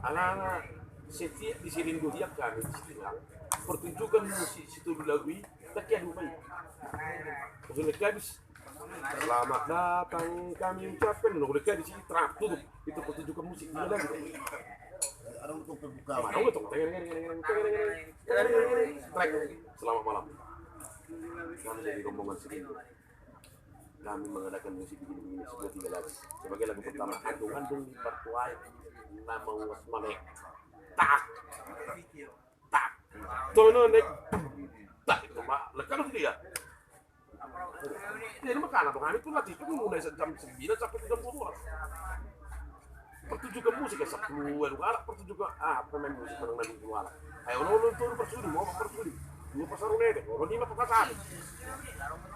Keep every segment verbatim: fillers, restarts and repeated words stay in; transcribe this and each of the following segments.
Alana setiap di Sirindo dia kami di Sitilang, pertunjukan musik si tolu lagu i, tak kira lupa i. Maksudnya kami s-, selamat datang kami ucapkan, no, udah kami di sini terap tutup. Itu pertunjukan musik dia lagi. Ada untuk pembukaan. Mana untuk? Teng, teng, teng. Track. Selamat malam. Kami dari rombongan Sirindo. Kami mengadakan musik begini-begini sebuah tiga lagu. Sebagai lagu pertama, andung-andung di partuai nama uas male. Tak, tak, tono nek, tak itu mah lekat dia. Jadi makana dong, kami tuh latih tuh mulai jam sembilan sampai jam dua belas. Pertunjukan musik ya, sepuluh walu halak pertunjukan, ah, pemain musik menang enam puluh halak. Ayo, lo, lo, tuh persudi, mau apa persudi? Dua pasar udah deh, kalau lima pasar.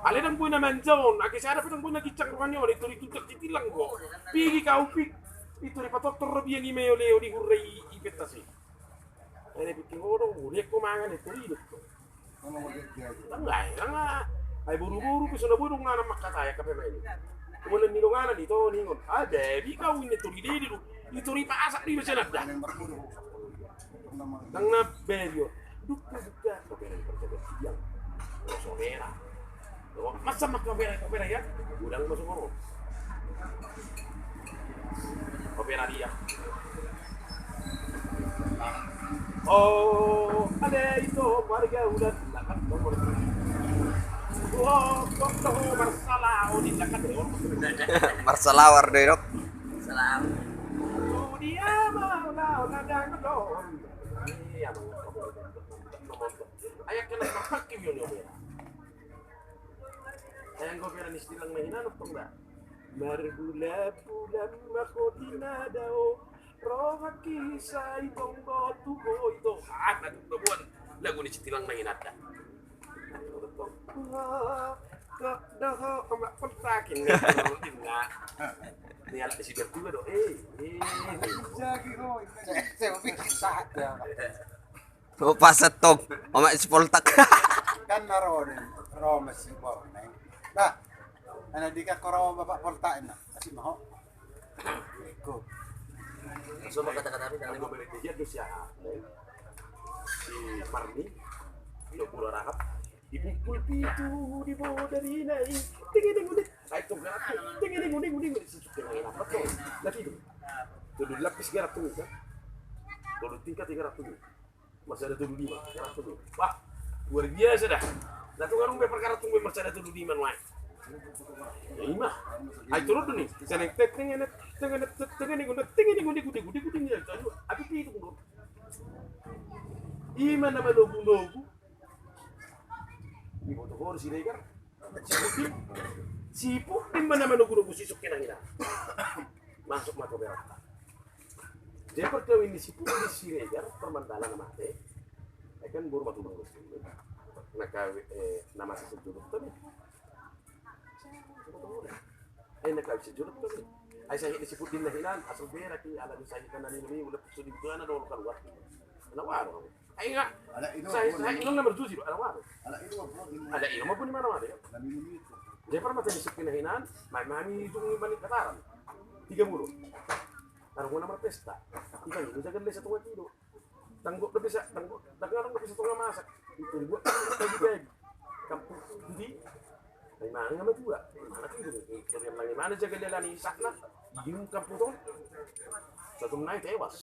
Ale dang boi na manjaon, ake sada pe dang boi na gincang rohani on, itu di tunjak di tilang go. Pigi kau pig, itu di patotor biang i meo leo di hurre i, i pentas i. Ene pigi hodo, udah ko mangan itu hidup. Tangga, tangga. Ai boru-boru pe so na boi donganan mangkatai angka pemain i. Umbahen ni donganan i to ningon. Ah, babi kau ini turi dede do. I turi pasak di mesenat da. Dang na babi on. Duk, duk, duk. Kopena ni perjaga siang. Kopena. Masa maka kopena, kopena ya? Godang masuk ngoro. Kopena dia. Oh, ada itu warga udah tindakan nomor. Oh, kok tahu marsala, oh, tindakan nomor. Marsala warga dok. Salam. Oh, dia mau tahu nadang dong. Iya, Bang. Ayak kena pakai yo yo. Ayak gue bilang istilah main anu pun, Mbak. Marbulan-bulan mako dinadao. Rohaki sai tong do tu boi do. Ah, lagu, lagu, lagu ni sitilang na inanda. Kok doho omak kontakin ni. Ni alat di situ juga do. Eh, eh. Jadi roh. Saya bisa. Oh, paset tong. Omak si Poltak. Kan na ro di ro masi Poltak. Nah. Ana dika koro Bapak Poltak na. Kasih mau. Iko. Coba kata-kata tapi jangan gue beri dia tuh siapa. Si Parmi. Lo pura rahap. Dipukul pitu di bawah dari nai. Tinggi tinggi tinggi. Saya tuh gerak. Tinggi tinggi tinggi tinggi. Sudah apa tuh? Tapi itu. Tuh lapis gerak tuh kan. Kalau tingkat tiga ratus. Marsada Tolu Lima, gerak tolu. Wah, luar biasa dah. Nah, tu ngarung be perkara tu be Marsada Tolu Lima nuaeng. Ya ima. Ai turun tu ni. Sana tet tengen tengen tengen tengen tengen tengen tengen tengen tengen tengen. Api pi itu. Ima nama logu logu. Ibu tu kor si Regar. Si Pudin, si Pudin mana manogu-nogu si Sukki na hina. Masuk ma tu berata. Dia perkawin ni si Pudin si Regar, permandala nama te. Kan boru matu bagus. Nah kau, eh, nama si sejuduk tu ni. Eh, nah kau sejuduk tu ni. Ai saya ni si Pudin na hina, asal berak i, ala di saya kan ani ni udah sudah itu anak dulu keluar. Anak warung. Ai nga. Sai, sai, inong na marjuji do, ala waro. Ala ino ma buni mana waro ya. Dia pernah tadi sepi na hinan, mai mami itu ngi bani kataran. Tiga mulu. Taruh guna marpesta. Ikan itu jaga desa tua tido. Tanggok da bisa, tanggok. Tanggok da bisa tua masak. Itu buat bagi bagi. Kampung di. Ai mana nga matua. Mana tido. Itu yang lagi mana jaga dia lani sakna. Di kampung tu. Satu menai tewas.